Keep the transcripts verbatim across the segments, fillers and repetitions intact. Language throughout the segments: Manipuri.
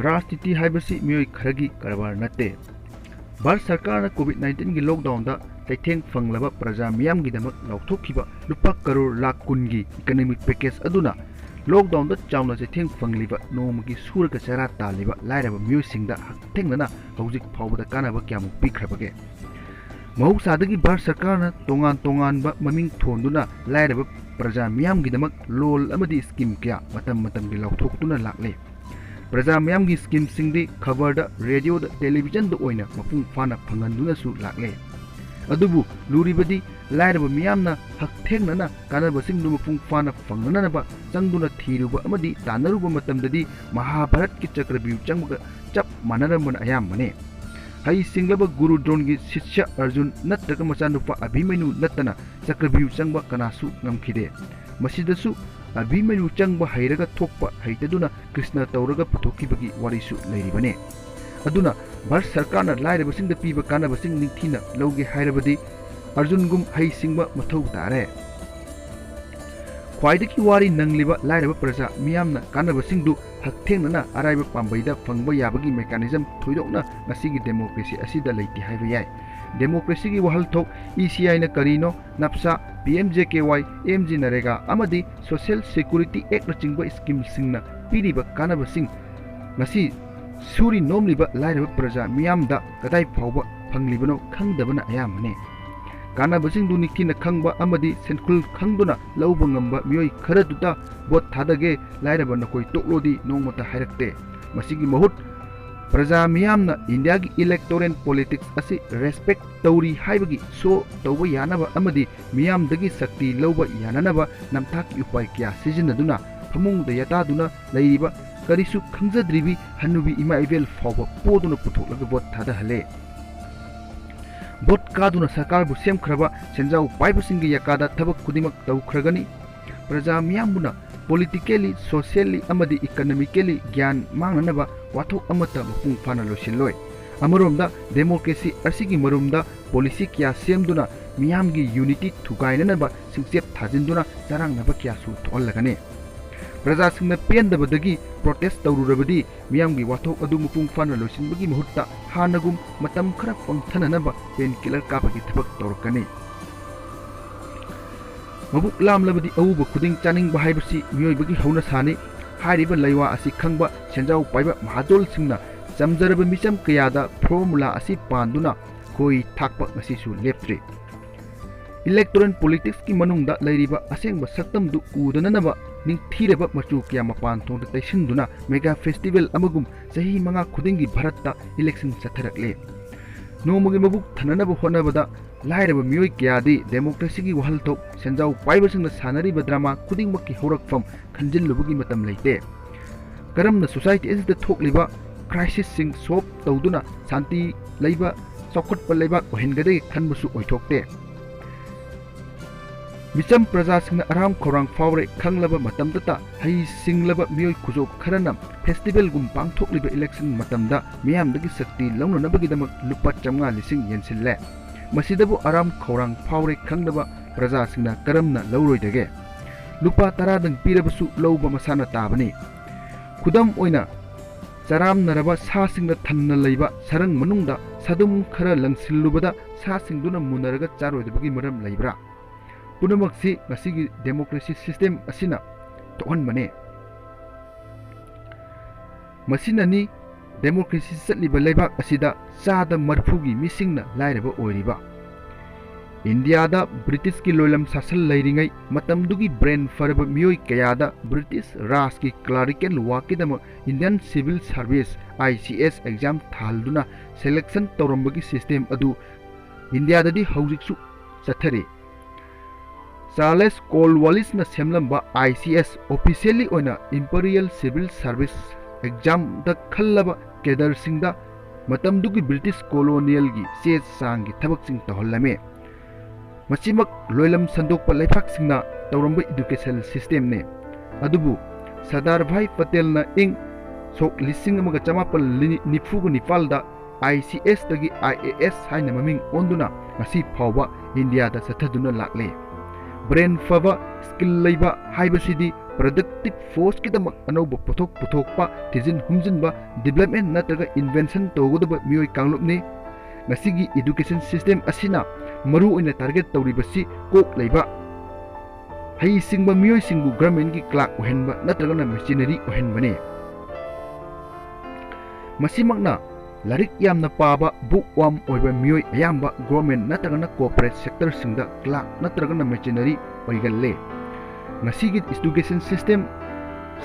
ꯔꯥꯖꯅꯤꯇꯤ ꯍꯥꯏꯕꯁꯤ ꯃꯤꯑꯣꯏ ꯈꯔꯒꯤ ꯀꯔꯕꯥꯔ ꯅꯠꯇꯦ꯫ ꯚꯥꯔꯠ ꯁꯔꯀꯥꯔꯅ ꯀꯣꯚꯤꯗ ꯅꯥꯏꯟꯇꯤꯟꯒꯤ ꯂꯣꯛꯗꯥꯎꯟꯗ ꯆꯩꯊꯦꯡ ꯐꯪꯂꯕ ꯄ꯭ꯔꯖꯥ ꯃꯤꯌꯥꯝꯒꯤꯗꯃꯛ ꯂꯥꯎꯊꯣꯛꯈꯤꯕ ꯂꯨꯄꯥ ꯀꯔꯣꯔ ꯂꯥꯈ ꯀꯨꯟꯒꯤ ꯏꯀꯅꯣꯃꯤꯛ ꯄꯦꯀꯦꯖ ꯑꯗꯨꯅ ꯂꯣꯛꯗꯥꯎꯟꯗ ꯆꯥꯎꯅ ꯆꯩꯊꯦꯡ ꯐꯪꯂꯤꯕ ꯅꯣꯡꯃꯒꯤ ꯁꯨꯔꯒ ꯆꯔꯥ ꯇꯥꯜꯂꯤꯕ ꯂꯥꯏꯔꯕ ꯃꯤꯑꯣꯏꯁꯤꯡꯗ ꯍꯛꯊꯦꯡꯅꯅ ꯍꯧꯖꯤꯛ ꯐꯥꯎꯕꯗ ꯀꯥꯟꯅꯕ ꯀꯌꯥꯃꯨꯛ ꯄꯤꯈ꯭ꯔꯕꯒꯦ? ꯃꯍꯧꯁꯥꯗꯒꯤ ꯚꯥꯔꯠ ꯁꯔꯀꯥꯔꯅ ꯇꯣꯉꯥꯟ ꯇꯣꯉꯥꯟꯕ ꯃꯃꯤꯡ ꯊꯣꯟꯗꯨꯅ ꯂꯥꯏꯔꯕ ꯄ꯭ꯔꯖꯥ ꯃꯤꯌꯥꯝꯒꯤꯗꯃꯛ ꯂꯣꯟ ꯑꯃꯗꯤ ꯁ꯭ꯀꯤꯝ ꯀꯌꯥ ꯃꯇꯝ ꯃꯇꯝꯒꯤ ꯂꯥꯎꯊꯣꯛꯇꯨꯅ ꯂꯥꯛꯂꯦ꯫ ꯄ꯭ꯔꯖꯥ ꯃꯤꯌꯥꯝꯒꯤ ꯁ꯭ꯀꯤꯝꯁꯤꯡꯗꯤ ꯈꯕꯔꯗ, ꯔꯦꯗꯤꯑꯣꯗ, ꯇꯦꯂꯤꯚꯤꯖꯟꯗ ꯑꯣꯏꯅ ꯃꯄꯨꯡ ꯐꯥꯅ ꯐꯪꯍꯟꯗꯨꯅꯁꯨ ꯂꯥꯛꯂꯦ꯫ ꯑꯗꯨꯕꯨ ꯂꯨꯔꯤꯕꯗꯤ ꯂꯥꯏꯔꯕ ꯃꯤꯌꯥꯝꯅ ꯍꯛꯊꯦꯡꯅꯅ ꯀꯥꯟꯅꯕꯁꯤꯡꯗꯨ ꯃꯄꯨꯡ ꯐꯥꯅ ꯐꯪꯅꯅꯕ ꯆꯪꯗꯨꯅ ꯊꯤꯔꯨꯕ ꯑꯃꯗꯤ ꯇꯥꯟꯅꯔꯨꯕ ꯃꯇꯝꯗꯗꯤ ꯃꯍꯥꯚꯥꯔꯠꯀꯤ ꯆꯀ꯭ꯔꯚ꯭ꯌꯨꯍ ꯆꯪꯕꯒ ꯆꯞ ꯃꯥꯟꯅꯔꯝꯕꯅ ꯑꯌꯥꯝꯕꯅꯤ꯫ ꯍꯩ ꯁꯤꯡꯂꯕ ꯒꯨꯔꯨ ꯗ꯭ꯔꯣꯟꯒꯤ ꯁꯤꯁ꯭ꯌ ꯑꯔꯖꯨꯟ ꯅꯠꯇ꯭ꯔꯒ ꯃꯆꯥꯅꯨꯄꯥ ꯑꯚꯤꯃꯅ꯭ꯌꯨ ꯅꯠꯇꯅ ꯆꯀ꯭ꯔꯚ꯭ꯌꯨꯍ ꯆꯪꯕ ꯀꯅꯥꯁꯨ ꯉꯝꯈꯤꯗꯦ꯫ ꯃꯁꯤꯗꯁꯨ ꯑꯚꯤꯃꯅ꯭ꯌꯨ ꯆꯪꯕ ꯍꯩꯔꯒ ꯊꯣꯛꯄ ꯍꯩꯇꯗꯨꯅ ꯀ꯭ꯔꯤꯁꯅ ꯇꯧꯔꯒ ꯄꯨꯊꯣꯛꯈꯤꯕꯒꯤ ꯋꯥꯔꯤꯁꯨ ꯂꯩꯔꯤꯕꯅꯤ꯫ ꯑꯗꯨꯅ ꯚꯥꯔꯠ ꯁꯔꯀꯥꯔꯅ ꯂꯥꯏꯔꯕꯁꯤꯡꯗ ꯄꯤꯕ ꯀꯥꯟꯅꯕꯁꯤꯡ ꯅꯤꯡꯊꯤꯅ ꯂꯧꯒꯦ ꯍꯥꯏꯔꯕꯗꯤ ꯑꯔꯖꯨꯟꯒꯨꯝ ꯍꯩ ꯁꯤꯡꯕ ꯃꯊꯧ ꯇꯥꯔꯦ꯫ ꯈ꯭ꯋꯥꯏꯗꯒꯤ ꯋꯥꯔꯤ ꯅꯪꯂꯤꯕ ꯂꯥꯏꯔꯕ ꯄ꯭ꯔꯖꯥ ꯃꯤꯌꯥꯝꯅ ꯀꯥꯟꯅꯕꯁꯤꯡꯗꯨ ꯍꯛꯊꯦꯡꯅꯅ ꯑꯔꯥꯏꯕ ꯄꯥꯝꯕꯩꯗ ꯐꯪꯕ ꯌꯥꯕꯒꯤ ꯃꯦꯀꯥꯅꯤꯖꯝ ꯊꯣꯏꯗꯣꯛꯅ ꯉꯁꯤꯒꯤ ꯗꯦꯃꯣꯀ꯭ꯔꯦꯁꯤ ꯑꯁꯤꯗ ꯂꯩꯇꯦ ꯍꯥꯏꯕ ꯌꯥꯏ꯫ ꯗꯦꯃꯣꯀ꯭ꯔꯦꯁꯤꯒꯤ ꯋꯥꯍꯜꯊꯣꯛ ꯏ ꯁꯤ ꯑꯥꯏꯅ ꯀꯔꯤꯅꯣ, ꯅꯞꯁꯥ, P M J K Y, M G NREGA ꯑꯃꯗꯤ ꯁꯣꯁꯤꯌꯦꯜ ꯁꯦꯀ꯭ꯌꯨꯔꯤꯇꯤ ꯑꯦꯛꯅꯆꯤꯡꯕ ꯁ꯭ꯀꯤꯝꯁꯤꯡꯅ ꯄꯤꯔꯤꯕ ꯀꯥꯟꯅꯕꯁꯤꯡ ꯉꯁꯤ ꯁꯨꯔꯤ ꯅꯣꯝꯂꯤꯕ ꯂꯥꯏꯔꯕ ꯄ꯭ꯔꯖꯥ ꯃꯤꯌꯥꯝꯗ ꯀꯗꯥꯏ ꯐꯥꯎꯕ ꯐꯪꯂꯤꯕꯅꯣ ꯈꯪꯗꯕꯅ ꯑꯌꯥꯝꯕꯅꯤ꯫ ꯀꯥꯟꯅꯕꯁꯤꯡꯗꯨ ꯅꯤꯡꯊꯤꯅ ꯈꯪꯕ ꯑꯃꯗꯤ ꯁꯦꯟꯈꯨꯜ ꯈꯪꯗꯨꯅ ꯂꯧꯕ ꯉꯝꯕ ꯃꯤꯑꯣꯏ ꯈꯔꯗꯨꯗ ꯚꯣꯠ ꯊꯥꯗꯒꯦ, ꯂꯥꯏꯔꯕ ꯅꯈꯣꯏ ꯇꯣꯛꯂꯣꯗꯤ ꯅꯣꯡꯃꯇ ꯍꯥꯏꯔꯛꯇꯦ꯫ ꯃꯁꯤꯒꯤ ꯃꯍꯨꯠ ꯄ꯭ꯔꯖꯥ ꯃꯤꯌꯥꯝꯅ ꯏꯟꯗꯤꯌꯥꯒꯤ ꯏꯂꯦꯛꯇꯣꯔꯦꯜ ꯄꯣꯂꯤꯇꯤꯛꯁ ꯑꯁꯤ ꯔꯦꯁꯄꯦꯛ ꯇꯧꯔꯤ ꯍꯥꯏꯕꯒꯤ ꯁꯣ ꯇꯧꯕ ꯌꯥꯅꯕ ꯑꯃꯗꯤ ꯃꯤꯌꯥꯝꯗꯒꯤ ꯁꯛꯇꯤ ꯂꯧꯕ ꯌꯥꯅꯅꯕ ꯅꯝꯊꯥꯛꯀꯤ ꯎꯄꯥꯏ ꯀꯌꯥ ꯁꯤꯖꯤꯟꯅꯗꯨꯅ ꯐꯃꯨꯡꯗ ꯌꯥꯇꯥꯗꯨꯅ ꯂꯩꯔꯤꯕ ꯀꯔꯤꯁꯨ ꯈꯪꯖꯗ꯭ꯔꯤꯕꯤ ꯍꯅꯨꯕꯤ ꯏꯃꯥ ꯏꯕꯦꯜ ꯐꯥꯎꯕ ꯄꯣꯗꯨꯅ ꯄꯨꯊꯣꯛꯂꯒ ꯚꯣꯠ ꯊꯥꯗꯍꯜꯂꯦ꯫ ꯚꯣꯠ ꯀꯥꯗꯨꯅ ꯁꯔꯀꯥꯔꯕꯨ ꯁꯦꯝꯈ꯭ꯔꯕ ꯁꯦꯟꯖꯥꯎ ꯄꯥꯏꯕꯁꯤꯡꯒꯤ ꯌꯥꯀꯥꯗ ꯊꯕꯛ ꯈꯨꯗꯤꯡꯃꯛ ꯇꯧꯈ꯭ꯔꯒꯅꯤ꯫ ꯄ꯭ꯔꯖꯥ ꯃꯤꯌꯥꯝꯕꯨꯅ ꯄꯣꯂꯤꯇꯤꯀꯦꯜꯂꯤ, ꯁꯣꯁꯤꯌꯦꯜꯂꯤ ꯑꯃꯗꯤ ꯏꯀꯅꯣꯃꯤꯀꯦꯜꯂꯤ ꯒ꯭ꯌꯥꯟ ꯃꯥꯡꯅꯅꯕ ꯋꯥꯊꯣꯛ ꯑꯃꯠꯇ ꯃꯄꯨꯡ ꯐꯥꯅ ꯂꯣꯏꯁꯤꯜꯂꯣꯏ꯫ ꯑꯃꯔꯣꯝꯗ ꯗꯦꯃꯣꯀ꯭ꯔꯦꯁꯤ ꯑꯁꯤꯒꯤ ꯃꯔꯨꯝꯗ ꯄꯣꯂꯤꯁꯤ ꯀꯌꯥ ꯁꯦꯝꯗꯨꯅ ꯃꯤꯌꯥꯝꯒꯤ ꯌꯨꯅꯤꯇꯤ ꯊꯨꯒꯥꯏꯅꯅꯕ ꯁꯤꯡꯆꯦꯞ ꯊꯥꯖꯤꯟꯗꯨꯅ ꯆꯔꯥꯡꯅꯕ ꯀꯌꯥꯁꯨ ꯊꯣꯛꯍꯜꯂꯒꯅꯤ꯫ ꯄ꯭ꯔꯖꯥꯁꯤꯡꯅ ꯄꯦꯟꯗꯕꯗꯒꯤ ꯄ꯭ꯔꯣꯇꯦꯁ ꯇꯧꯔꯨꯔꯕꯗꯤ ꯃꯤꯌꯥꯝꯒꯤ ꯋꯥꯊꯣꯛ ꯑꯗꯨ ꯃꯄꯨꯡ ꯐꯥꯅ ꯂꯣꯏꯁꯤꯟꯕꯒꯤ ꯃꯍꯨꯠꯇ ꯍꯥꯟꯅꯒꯨꯝ ꯃꯇꯝ ꯈꯔ ꯄꯪꯊꯅꯅꯕ ꯄꯦꯟ ꯀꯤꯂꯔ ꯀꯥꯞꯄꯒꯤ ꯊꯕꯛ ꯇꯧꯔꯛꯀꯅꯤ꯫ ꯃꯕꯨꯛ ꯂꯥꯝꯂꯕꯗꯤ ꯑꯎꯕ ꯈꯨꯗꯤꯡ ꯆꯥꯅꯤꯡꯕ ꯍꯥꯏꯕꯁꯤ ꯃꯤꯑꯣꯏꯕꯒꯤ ꯍꯧꯅꯁꯥꯅꯤ꯫ ꯍꯥꯏꯔꯤꯕ ꯂꯩꯋꯥ ꯑꯁꯤ ꯈꯪꯕ ꯁꯦꯟꯖꯥꯎ ꯄꯥꯏꯕ ꯃꯍꯥꯖꯣꯟꯁꯤꯡꯅ ꯆꯝꯖꯔꯕ ꯃꯤꯆꯝ ꯀꯌꯥꯗ ꯐꯣꯔꯃꯨꯂꯥ ꯑꯁꯤ ꯄꯥꯟꯗꯨꯅ ꯈꯣꯏ ꯊꯥꯛꯄ ꯉꯁꯤꯁꯨ ꯂꯦꯞꯇ꯭ꯔꯤ꯫ ꯏꯂꯦꯛꯇꯣꯔꯦꯜ ꯄꯣꯂꯤꯇꯤꯛꯁꯀꯤ ꯃꯅꯨꯡꯗ ꯂꯩꯔꯤꯕ ꯑꯁꯦꯡꯕ ꯁꯛꯇꯝꯗꯨ ꯎꯗꯅꯅꯕ ꯅꯤꯡꯊꯤꯔꯕ ꯃꯆꯨ ꯀꯌꯥ ꯃꯄꯥꯟ ꯊꯣꯡꯗ ꯇꯩꯁꯤꯟꯗꯨꯅ ꯃꯦꯒꯥ ꯐꯦꯁꯇꯤꯚꯦꯜ ꯑꯃꯒꯨꯝ ꯆꯍꯤ ꯃꯉꯥ ꯈꯨꯗꯤꯡꯒꯤ ꯚꯥꯔꯠꯇ ꯏꯂꯦꯛꯁꯟ ꯆꯠꯊꯔꯛꯂꯦ꯫ ꯅꯣꯡꯃꯒꯤ ꯃꯕꯨꯛ ꯊꯟꯅꯅꯕ ꯍꯣꯠꯅꯕꯗ ꯂꯥꯏꯔꯕ ꯃꯤꯑꯣꯏ ꯀꯌꯥꯗꯤ ꯗꯦꯃꯣꯀ꯭ꯔꯦꯁꯤꯒꯤ ꯋꯥꯍꯜꯊꯣꯛ, ꯁꯦꯟꯖꯥꯎ ꯄꯥꯏꯕꯁꯤꯡꯅ ꯁꯥꯟꯅꯔꯤꯕ ꯗ꯭ꯔꯃꯥ ꯈꯨꯗꯤꯡꯃꯛꯀꯤ ꯍꯧꯔꯛꯐꯝ ꯈꯟꯖꯤꯜꯂꯨꯕꯒꯤ ꯃꯇꯝ ꯂꯩꯇꯦ꯫ ꯀꯔꯝꯅ ꯁꯣꯁꯥꯏꯇꯤ ꯑꯁꯤꯗ ꯊꯣꯛꯂꯤꯕ ꯀ꯭ꯔꯥꯏꯁꯤꯁꯁꯤꯡ ꯁꯣꯜꯕ ꯇꯧꯗꯨꯅ ꯁꯥꯟꯇꯤ ꯂꯩꯕ ꯆꯥꯎꯈꯠꯄ ꯂꯩꯕꯥꯛ ꯑꯣꯏꯍꯟꯒꯗꯒꯦ ꯈꯟꯕꯁꯨ ꯑꯣꯏꯊꯣꯛꯇꯦ꯫ ꯃꯤꯆꯝ ꯄ꯭ꯔꯖꯥꯁꯤꯡꯅ ꯑꯔꯥꯝ ꯈꯧꯔꯥꯡ ꯐꯥꯎꯔꯦ ꯈꯪꯂꯕ ꯃꯇꯝꯗꯇ ꯍꯩ ꯁꯤꯡꯂꯕ ꯃꯤꯑꯣꯏ ꯈꯨꯖꯣꯞ ꯈꯔꯅ ꯐꯦꯁꯇꯤꯚꯦꯜꯒꯨꯝ ꯄꯥꯡꯊꯣꯛꯂꯤꯕ ꯏꯂꯦꯛꯁꯟ ꯃꯇꯝꯗ ꯃꯤꯌꯥꯝꯗꯒꯤ ꯁꯛꯇꯤ ꯂꯧꯅꯅꯕꯒꯤꯗꯃꯛ ꯂꯨꯄꯥ ꯆꯥꯝꯃꯉꯥ ꯂꯤꯁꯤꯡ ꯌꯦꯟꯁꯤꯜꯂꯦ꯫ ꯃꯁꯤꯗꯕꯨ ꯑꯔꯥꯝ ꯈꯧꯔꯥꯡ ꯐꯥꯎꯔꯦ ꯈꯪꯂꯕ ꯄ꯭ꯔꯖꯥꯁꯤꯡꯅ ꯀꯔꯝꯅ ꯂꯧꯔꯣꯏꯗꯒꯦ? ꯂꯨꯄꯥ ꯇꯔꯥꯗꯪ ꯄꯤꯔꯕꯁꯨ ꯂꯧꯕ ꯃꯁꯥꯅ ꯇꯥꯕꯅꯤ꯫ ꯈꯨꯗꯝ ꯑꯣꯏꯅ, ꯆꯔꯥꯝꯅꯔꯕ ꯁꯥꯁꯤꯡꯅ ꯊꯟꯅ ꯂꯩꯕ ꯁꯔꯪ ꯃꯅꯨꯡꯗ ꯁꯥꯗꯨꯝ ꯈꯔ ꯂꯪꯁꯤꯜꯂꯨꯕꯗ ꯁꯥꯁꯤꯡꯗꯨꯅ ꯃꯨꯟꯅꯔꯒ ꯆꯥꯔꯣꯏꯗꯕꯒꯤ ꯃꯔꯝ ꯂꯩꯕ꯭ꯔꯥ? ꯄꯨꯝꯅꯃꯛꯁꯤ ꯉꯁꯤꯒꯤ ꯗꯦꯃꯣꯀ꯭ꯔꯦꯁꯤ ꯁꯤꯁꯇꯦꯝ ꯑꯁꯤꯅ ꯊꯣꯛꯍꯟꯕꯅꯤ꯫ ꯃꯁꯤꯅꯅꯤ ꯗꯦꯃꯣꯀ꯭ꯔꯦꯁꯤ ꯆꯠꯂꯤꯕ ꯂꯩꯕꯥꯛ ꯑꯁꯤꯗ ꯆꯥꯗ ꯃꯔꯤꯐꯨꯒꯤ ꯃꯤꯁꯤꯡꯅ ꯂꯥꯏꯔꯕ ꯑꯣꯏꯔꯤꯕ꯫ ꯏꯟꯗꯤꯌꯥꯗ ꯕ꯭ꯔꯤꯇꯤꯁꯀꯤ ꯂꯣꯏꯂꯝ ꯁꯥꯁꯟ ꯂꯩꯔꯤꯉꯩ ꯃꯇꯝꯗꯨꯒꯤ ꯕ꯭ꯔꯦꯟ ꯐꯔꯕ ꯃꯤꯑꯣꯏ ꯀꯌꯥꯗ ꯕ꯭ꯔꯤꯇꯤꯁ ꯔꯥꯖꯀꯤ ꯀ꯭ꯂꯥꯔꯤꯀꯦꯜ ꯋꯥꯛꯀꯤꯗꯃꯛ Indian civil service, I C S, exam ꯊꯥꯍꯜꯗꯨꯅ ꯁꯦꯂꯦꯛꯁꯟ ꯇꯧꯔꯝꯕꯒꯤ ꯁꯤꯁꯇꯦꯝ ꯑꯗꯨ ꯏꯟꯗꯤꯌꯥꯗꯗꯤ ꯍꯧꯖꯤꯛꯁꯨ ꯆꯠꯊꯔꯤ꯫ ꯆꯥꯔꯂꯦꯁ ꯀꯣꯔꯟꯋꯥꯂꯤꯁꯅ ꯁꯦꯝꯂꯝꯕ ꯑꯥꯏ ꯁꯤ ꯑꯦꯁ ꯑꯣꯐꯤꯁꯤꯌꯦꯜꯂꯤ ꯑꯣꯏꯅ ꯏꯝꯄꯔꯤꯌꯦꯜ ꯁꯤꯚꯤꯜ ꯁꯥꯔꯚꯤꯁ ꯑꯦꯛꯖꯥꯝꯗ ꯈꯜꯂꯕ ꯀꯦꯗꯔꯁꯤꯡꯗ ꯃꯇꯝꯗꯨꯒꯤ ꯕ꯭ꯔꯤꯇꯤꯁ ꯀꯣꯂꯣꯅꯤꯌꯦꯜꯒꯤ ꯆꯦ ꯆꯥꯡꯒꯤ ꯊꯕꯛꯁꯤꯡ ꯇꯧꯍꯜꯂꯝꯃꯤ꯫ ꯃꯁꯤꯃꯛ ꯂꯣꯏꯂꯝ ꯁꯟꯗꯣꯛꯄ ꯂꯩꯕꯥꯛꯁꯤꯡꯅ ꯇꯧꯔꯝꯕ ꯏꯗꯨꯀꯦꯁꯟ ꯁꯤꯁꯇꯦꯝꯅꯤ꯫ ꯑꯗꯨꯕꯨ ꯁꯔꯗꯥꯔ ꯚꯥꯏ ꯄꯇꯦꯜꯅ ꯏꯪ ꯁꯣꯛ ꯂꯤꯁꯤꯡ ꯑꯃꯒ ꯆꯃꯥꯄꯜ ꯅꯤꯐꯨꯒ ꯅꯤꯄꯥꯜꯗ I C ꯑꯦꯁꯇꯒꯤ I A S ꯍꯥꯏꯅ ꯃꯃꯤꯡ ꯑꯣꯟꯗꯨꯅ ꯉꯁꯤ ꯐꯥꯎꯕ ꯏꯟꯗꯤꯌꯥꯗ ꯆꯠꯊꯗꯨꯅ ꯂꯥꯛꯂꯤ꯫ ꯕ꯭ꯔꯦꯟ ꯐꯕ, ꯁ꯭ꯀꯤꯜ ꯂꯩꯕ ꯍꯥꯏꯕꯁꯤꯗꯤ productive forceꯀꯤꯗꯃꯛ ꯑꯅꯧꯕ ꯄꯣꯠꯊꯣꯛ ꯄꯨꯊꯣꯛꯄ, ꯊꯤꯖꯤꯟ ꯍꯨꯝꯖꯤꯟꯕ, development ꯅꯠꯇ꯭ꯔꯒ invention ꯇꯧꯒꯗꯕ ꯃꯤꯑꯣꯏ ꯀꯥꯡꯂꯨꯞꯅꯤ꯫ ꯉꯁꯤꯒꯤ education system ꯑꯁꯤꯅ ꯃꯔꯨꯑꯣꯏꯅ target ꯇꯧꯔꯤꯕꯁꯤ ꯀꯣꯛ ꯂꯩꯕ, ꯍꯩꯁꯤꯡꯕ ꯃꯤꯑꯣꯏꯁꯤꯡꯕꯨ governmentꯀꯤ clerk ꯑꯣꯏꯍꯟꯕ ꯅꯠꯇ꯭ꯔꯒꯅ machinery ꯑꯣꯏꯍꯟꯕꯅꯤ꯫ ꯃꯁꯤꯃꯛꯅ ꯂꯥꯏꯔꯤꯛ ꯌꯥꯝꯅ ꯄꯥꯕ, bookworm ꯑꯣꯏꯕ ꯃꯤꯑꯣꯏ ꯑꯌꯥꯝꯕ government ꯅꯠꯇ꯭ꯔꯒꯅ corporate sectorꯁꯤꯡꯗ clerk ꯅꯠꯇ꯭ꯔꯒꯅ machinery ꯑꯣꯏꯒꯜꯂꯦ꯫ ꯉꯁꯤꯒꯤ education system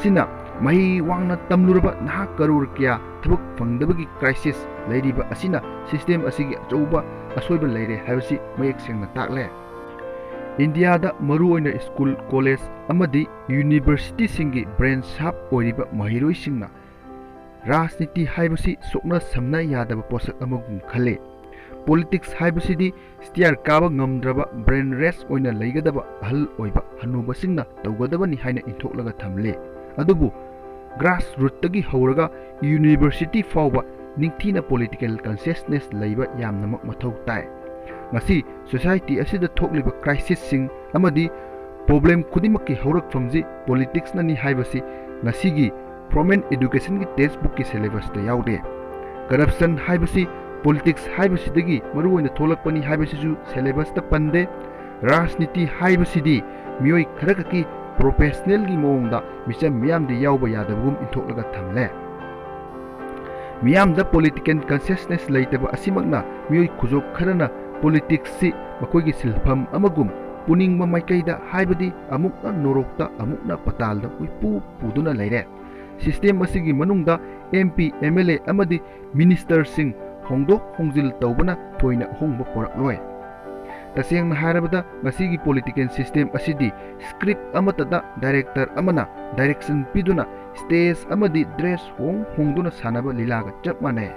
ꯁꯤꯅ ꯃꯍꯩ ꯋꯥꯡꯅ ꯇꯝꯂꯨꯔꯕ ꯅꯍꯥ ꯀꯔꯣꯔ ꯀꯌꯥ ꯊꯕꯛ ꯐꯪꯗꯕꯒꯤ crisis ꯂꯩꯔꯤꯕ ꯑꯁꯤꯅ system ꯑꯁꯤꯒꯤ ꯑꯆꯧꯕ ꯑꯁꯣꯏꯕ ꯂꯩꯔꯦ ꯍꯥꯏꯕꯁꯤ ꯃꯌꯦꯛ ꯁꯦꯡꯅ ꯇꯥꯛꯂꯦ꯫ ꯏꯟꯗꯤꯌꯥꯗ ꯃꯔꯨꯑꯣꯏꯅ school, college ꯑꯃꯗꯤ universityꯁꯤꯡꯒꯤ brain sharp ꯑꯣꯏꯔꯤꯕ ꯃꯍꯩꯔꯣꯏꯁꯤꯡꯅ ꯔꯥꯖꯅꯤꯇꯤ ꯍꯥꯏꯕꯁꯤ ꯁꯣꯛꯅ ꯁꯝꯅ ꯌꯥꯗꯕ ꯄꯣꯠꯁꯛ ꯑꯃꯒꯨꯝ ꯈꯜꯂꯤ꯫ Politics ꯍꯥꯏꯕꯁꯤꯗꯤ stair ꯀꯥꯕ ꯉꯝꯗ꯭ꯔꯕ brainless ꯑꯣꯏꯅ ꯂꯩꯒꯗꯕ ꯑꯍꯜ ꯑꯣꯏꯕ ꯍꯅꯨꯕꯁꯤꯡꯅ ꯇꯧꯒꯗꯕꯅꯤ ꯍꯥꯏꯅ ꯏꯟꯊꯣꯛꯂꯒ ꯊꯝꯂꯤ꯫ ꯑꯗꯨꯕꯨ grassrootꯇꯒꯤ ꯍꯧꯔꯒ university ꯐꯥꯎꯕ ꯅꯤꯡꯊꯤꯅ political consciousness ꯂꯩꯕ ꯌꯥꯝꯅꯃꯛ ꯃꯊꯧ ꯇꯥꯏ꯫ ꯉꯁꯤ society ꯑꯁꯤꯗ ꯊꯣꯛꯂꯤꯕ crisisꯁꯤꯡ ꯑꯃꯗꯤ problem ꯈꯨꯗꯤꯡꯃꯛꯀꯤ ꯍꯧꯔꯛꯐꯝꯁꯤ politicsꯅꯅꯤ ꯍꯥꯏꯕꯁꯤ ꯉꯁꯤꯒꯤ formal educationꯒꯤ textbookꯀꯤ syllabusꯇ ꯌꯥꯎꯗꯦ꯫ Corruption ꯍꯥꯏꯕꯁꯤ politics ꯍꯥꯏꯕꯁꯤꯗꯒꯤ ꯃꯔꯨꯑꯣꯏꯅ ꯊꯣꯛꯂꯛꯄꯅꯤ ꯍꯥꯏꯕꯁꯤꯁꯨ syllabusꯇ ꯄꯟꯗꯦ꯫ ꯔꯥꯖꯅꯤꯇꯤ ꯍꯥꯏꯕꯁꯤꯗꯤ ꯃꯤꯑꯣꯏ ꯈꯔꯈꯛꯀꯤ professionalꯒꯤ ꯃꯑꯣꯡꯗ ꯃꯤꯆꯝ ꯃꯤꯌꯥꯝꯗꯤ ꯌꯥꯎꯕ ꯌꯥꯗꯕꯒꯨꯝ ꯏꯟꯊꯣꯛꯂꯒ ꯊꯝꯂꯦ꯫ ꯃꯤꯌꯥꯝꯗ political consciousness ꯂꯩꯇꯕ ꯑꯁꯤꯃꯛꯅ ꯃꯤꯑꯣꯏ ꯈꯨꯖꯣꯞ ꯈꯔꯅ politicsꯁꯤ ꯃꯈꯣꯏꯒꯤ ꯁꯤꯟꯐꯝ ꯑꯃꯒꯨꯝ ꯄꯨꯅꯤꯡꯕ ꯃꯥꯏꯀꯩꯗ, ꯍꯥꯏꯕꯗꯤ ꯑꯃꯨꯛꯅ ꯅꯣꯔꯣꯛꯇ, ꯑꯃꯨꯛꯅ ꯄꯇꯥꯜꯗ ꯀꯣꯏꯄꯨ ꯄꯨꯗꯨꯅ ꯂꯩꯔꯦ꯫ System ꯑꯁꯤꯒꯤ ꯃꯅꯨꯡꯗ MP, MLA ꯑꯃꯗꯤ ministerꯁꯤꯡ ꯍꯣꯡꯗꯣꯛ ꯍꯣꯡꯖꯤꯜ ꯇꯧꯕꯅ ꯊꯣꯏꯅ ꯑꯍꯣꯡꯕ ꯄꯨꯔꯛꯂꯣꯏ꯫ ꯇꯁꯦꯡꯅ ꯍꯥꯏꯔꯕꯗ, ꯉꯁꯤꯒꯤ political system ꯑꯁꯤꯗꯤ script ꯑꯃꯠꯇꯗ director ꯑꯃꯅ direction ꯄꯤꯗꯨꯅ stage ꯑꯃꯗꯤ dress ꯍꯣꯡ ꯍꯣꯡꯗꯨꯅ ꯁꯥꯟꯅꯕ ꯂꯤꯂꯥꯒ ꯆꯞ ꯃꯥꯟꯅꯩ꯫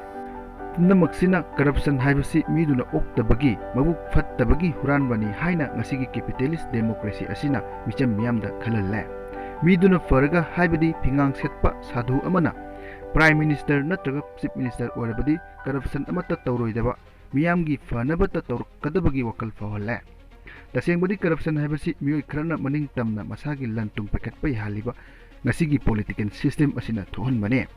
ꯄꯨꯝꯅꯃꯛꯁꯤꯅ corruption ꯍꯥꯏꯕꯁꯤ ꯃꯤꯗꯨꯅ ꯑꯣꯛꯇꯕꯒꯤ, ꯃꯕꯨꯛ ꯐꯠꯇꯕꯒꯤ ꯍꯨꯔꯥꯟꯕꯅꯤ ꯍꯥꯏꯅ ꯉꯁꯤꯒꯤ capitalist democracy ꯑꯁꯤꯅ ꯃꯤꯆꯝ ꯃꯤꯌꯥꯝꯗ ꯈꯜꯍꯜꯂꯦ꯫ ꯃꯤꯗꯨꯅ ꯐꯔꯒ, ꯍꯥꯏꯕꯗꯤ ꯐꯤꯉꯥꯡ ꯁꯦꯠꯄ ꯁꯥꯙꯨ ꯑꯃꯅ Prime Minister ꯅꯠꯇ꯭ꯔꯒ Chief Minister ꯑꯣꯏꯔꯕꯗꯤ corruption ꯑꯃꯠꯇ ꯇꯧꯔꯣꯏꯗꯕ, ꯃꯤꯌꯥꯝꯒꯤ ꯐꯅꯕꯇ ꯇꯧꯔꯛꯀꯗꯕꯒꯤ ꯋꯥꯈꯜ ꯐꯥꯎꯍꯜꯂꯦ꯫ ꯇꯁꯦꯡꯕꯗꯤ corruption ꯍꯥꯏꯕꯁꯤ ꯃꯤꯑꯣꯏ ꯈꯔꯅ ꯃꯅꯤꯡ ꯇꯝꯅ ꯃꯁꯥꯒꯤ ꯂꯟ ꯊꯨꯝ ꯄꯥꯏꯈꯠꯄ ꯌꯥꯍꯜꯂꯤꯕ ꯉꯁꯤꯒꯤ political system ꯑꯁꯤꯅ ꯊꯣꯛꯍꯟꯕꯅꯦ꯫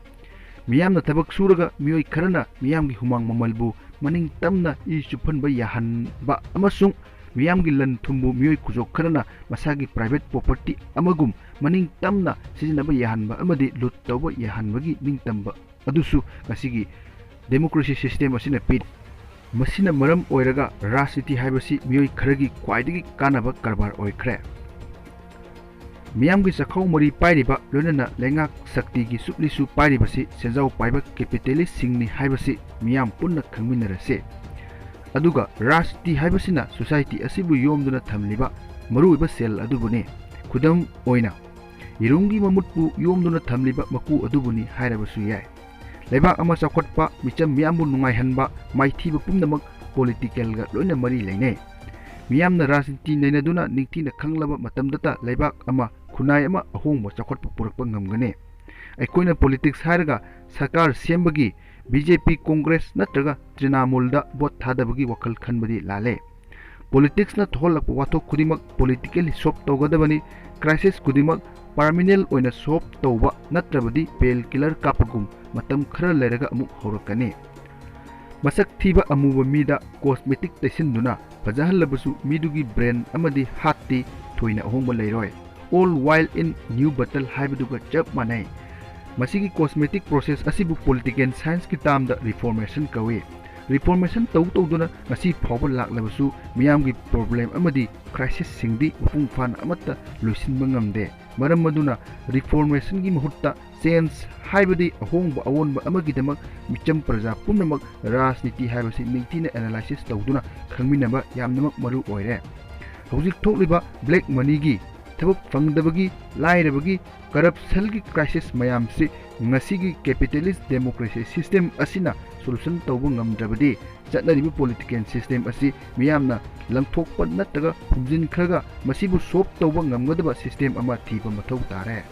ꯃꯤꯌꯥꯝꯅ ꯊꯕꯛ ꯁꯨꯔꯒ ꯃꯤꯑꯣꯏ ꯈꯔꯅ ꯃꯤꯌꯥꯝꯒꯤ ꯍꯨꯃꯥꯡ ꯃꯃꯜꯕꯨ ꯃꯅꯤꯡ ꯇꯝꯅ ꯏ ꯆꯨꯞꯍꯟꯕ ꯌꯥꯍꯟꯕ ꯑꯃꯁꯨꯡ ꯃꯤꯌꯥꯝꯒꯤ ꯂꯟ ꯊꯨꯝꯕꯨ ꯃꯤꯑꯣꯏ ꯈꯨꯖꯣꯛ ꯈꯔꯅ ꯃꯁꯥꯒꯤ private property ꯑꯃꯒꯨꯝ ꯃꯅꯤꯡ ꯇꯝꯅ ꯁꯤꯖꯤꯟꯅꯕ ꯌꯥꯍꯟꯕ ꯑꯃꯗꯤ ꯂꯨꯠ ꯇꯧꯕ ꯌꯥꯍꯟꯕꯒꯤ ꯅꯤꯡꯇꯝꯕ ꯑꯗꯨꯁꯨ ꯉꯁꯤꯒꯤ democracy system ꯑꯁꯤꯅ ꯄꯤꯔꯤ꯫ ꯃꯁꯤꯅ ꯃꯔꯝ ꯑꯣꯏꯔꯒ ꯔꯥꯖꯅꯤꯇꯤ ꯍꯥꯏꯕꯁꯤ ꯃꯤꯑꯣꯏ ꯈꯔꯒꯤ ꯈ꯭ꯋꯥꯏꯗꯒꯤ ꯀꯥꯟꯅꯕ ꯀꯔꯕꯥꯔ ꯑꯣꯏꯈ꯭ꯔꯦ꯫ ꯃꯤꯌꯥꯝꯒꯤ ꯆꯥꯛꯈꯥꯎ ꯃꯔꯤ ꯄꯥꯏꯔꯤꯕ, ꯂꯣꯏꯅꯅ ꯂꯩꯉꯥꯛ ꯁꯛꯇꯤꯒꯤ ꯆꯨꯞꯂꯤꯁꯨ ꯄꯥꯏꯔꯤꯕꯁꯤ ꯁꯦꯟꯖꯥꯎ ꯄꯥꯏꯕ capitalistꯁꯤꯡꯅꯤ ꯍꯥꯏꯕꯁꯤ ꯃꯤꯌꯥꯝ ꯄꯨꯟꯅ ꯈꯪꯃꯤꯟꯅꯔꯁꯤ꯫ ꯑꯗꯨꯒ ꯔꯥꯖꯅꯤꯇꯤ ꯍꯥꯏꯕꯁꯤꯅ society ꯑꯁꯤꯕꯨ ꯌꯣꯝꯗꯨꯅ ꯊꯝꯂꯤꯕ ꯃꯔꯨꯑꯣꯏꯕ cell ꯑꯗꯨꯕꯨꯅꯤ꯫ ꯈꯨꯗꯝ ꯑꯣꯏꯅ, ꯌꯦꯔꯨꯝꯒꯤ ꯃꯃꯨꯠꯄꯨ ꯌꯣꯝꯗꯨꯅ ꯊꯝꯂꯤꯕ ꯃꯀꯨ ꯑꯗꯨꯕꯨꯅꯤ ꯍꯥꯏꯔꯕꯁꯨ ꯌꯥꯏ꯫ ꯂꯩꯕꯥꯛ ꯑꯃ ꯆꯥꯎꯈꯠꯄ, ꯃꯤꯆꯝ ꯃꯤꯌꯥꯝꯕꯨ ꯅꯨꯡꯉꯥꯏꯍꯟꯕ, ꯃꯥꯏꯊꯤꯕ ꯄꯨꯝꯅꯃꯛ politicalꯒ ꯂꯣꯏꯅ ꯃꯔꯤ ꯂꯩꯅꯩ꯫ ꯃꯤꯌꯥꯝꯅ ꯔꯥꯖꯅꯤꯇꯤ ꯅꯩꯅꯗꯨꯅ ꯅꯤꯡꯊꯤꯅ ꯈꯪꯂꯕ ꯃꯇꯝꯗꯇ ꯂꯩꯕꯥꯛ ꯑꯃ, ꯈꯨꯟꯅꯥꯏ ꯑꯃ ꯑꯍꯣꯡꯕ ꯆꯥꯎꯈꯠꯄ ꯄꯨꯔꯛꯄ ꯉꯝꯒꯅꯤ꯫ ꯑꯩꯈꯣꯏꯅ politics ꯍꯥꯏꯔꯒ ꯁꯔꯀꯥꯔ ꯁꯦꯝꯕꯒꯤ BJP, Congress ꯅꯠꯇ꯭ꯔꯒ ꯇ꯭ꯔꯤꯅꯥꯃꯨꯜꯗ vote ꯊꯥꯗꯕꯒꯤ ꯋꯥꯈꯜ ꯈꯟꯕꯗꯤ ꯂꯥꯜꯂꯦ꯫ Politicsꯅ ꯊꯣꯛꯍꯜꯂꯛꯄ ꯋꯥꯊꯣꯛ ꯈꯨꯗꯤꯡꯃꯛ politically solve ꯇꯧꯒꯗꯕꯅꯤ꯫ Crisis ꯈꯨꯗꯤꯡꯃꯛ permanent ꯑꯣꯏꯅ solve ꯇꯧꯕ ꯅꯠꯇ꯭ꯔꯕꯗꯤ painkiller ꯀꯥꯞꯄꯒꯨꯝ ꯃꯇꯝ ꯈꯔ ꯂꯩꯔꯒ ꯑꯃꯨꯛ ꯍꯧꯔꯛꯀꯅꯤ꯫ ꯃꯁꯛ ꯊꯤꯕ ꯑꯃꯨꯕ ꯃꯤꯗ cosmetic ꯇꯩꯁꯤꯟꯗꯨꯅ ꯐꯖꯍꯜꯂꯕꯁꯨ ꯃꯤꯗꯨꯒꯤ brain ꯑꯃꯗꯤ heartꯇꯤ ꯊꯣꯏꯅ ꯑꯍꯣꯡꯕ ꯂꯩꯔꯣꯏ꯫ Old wine in new bottle ꯍꯥꯏꯕꯗꯨꯒ ꯆꯞ ꯃꯥꯟꯅꯩ꯫ ꯃꯁꯤꯒꯤ cosmetic process ꯑꯁꯤꯕꯨ political scienceꯀꯤ termꯗ reformation ꯀꯧꯏ꯫ Reformation ꯇꯧ ꯇꯧꯗꯨꯅ ꯉꯁꯤ ꯐꯥꯎꯕ ꯂꯥꯛꯂꯕꯁꯨ ꯃꯤꯌꯥꯝꯒꯤ problem ꯑꯃꯗꯤ crisisꯁꯤꯡꯗꯤ ꯃꯄꯨꯡ ꯐꯥꯅ ꯑꯃꯠꯇ ꯂꯣꯏꯁꯤꯟꯕ ꯉꯝꯗꯦ꯫ ꯃꯔꯝ ꯑꯗꯨꯅ reformationꯒꯤ ꯃꯍꯨꯠꯇ change ꯍꯥꯏꯕꯗꯤ ꯑꯍꯣꯡꯕ ꯑꯑꯣꯟꯕ ꯑꯃꯒꯤꯗꯃꯛ ꯃꯤꯆꯝ ꯄ꯭ꯔꯖꯥ ꯄꯨꯝꯅꯃꯛ ꯔꯥꯖꯅꯤꯇꯤ ꯍꯥꯏꯕꯁꯤ ꯅꯤꯡꯊꯤꯅ analysis ꯇꯧꯗꯨꯅ ꯈꯪꯃꯤꯟꯅꯕ ꯌꯥꯝꯅꯃꯛ ꯃꯔꯨ ꯑꯣꯏꯔꯦ꯫ ꯍꯧꯖꯤꯛ ꯊꯣꯛꯂꯤꯕ black moneyꯒꯤ, ꯊꯕꯛ ꯐꯪꯗꯕꯒꯤ, ꯂꯥꯏꯔꯕꯒꯤ, corruptionꯒꯤ crisis ꯃꯌꯥꯝꯁꯤ ꯉꯁꯤꯒꯤ capitalist democracy system ꯑꯁꯤꯅ solution ꯇꯧꯕ ꯉꯝꯗ꯭ꯔꯕꯗꯤ ꯆꯠꯅꯔꯤꯕ political system ꯑꯁꯤ ꯃꯤꯌꯥꯝꯅ ꯂꯪꯊꯣꯛꯄ ꯅꯠꯇ꯭ꯔꯒ ꯐꯨꯝꯖꯤꯟꯈ꯭ꯔꯒ ꯃꯁꯤꯕꯨ solve ꯇꯧꯕ ꯉꯝꯒꯗꯕ system ꯑꯃ ꯊꯤꯕ ꯃꯊꯧ ꯇꯥꯔꯦ꯫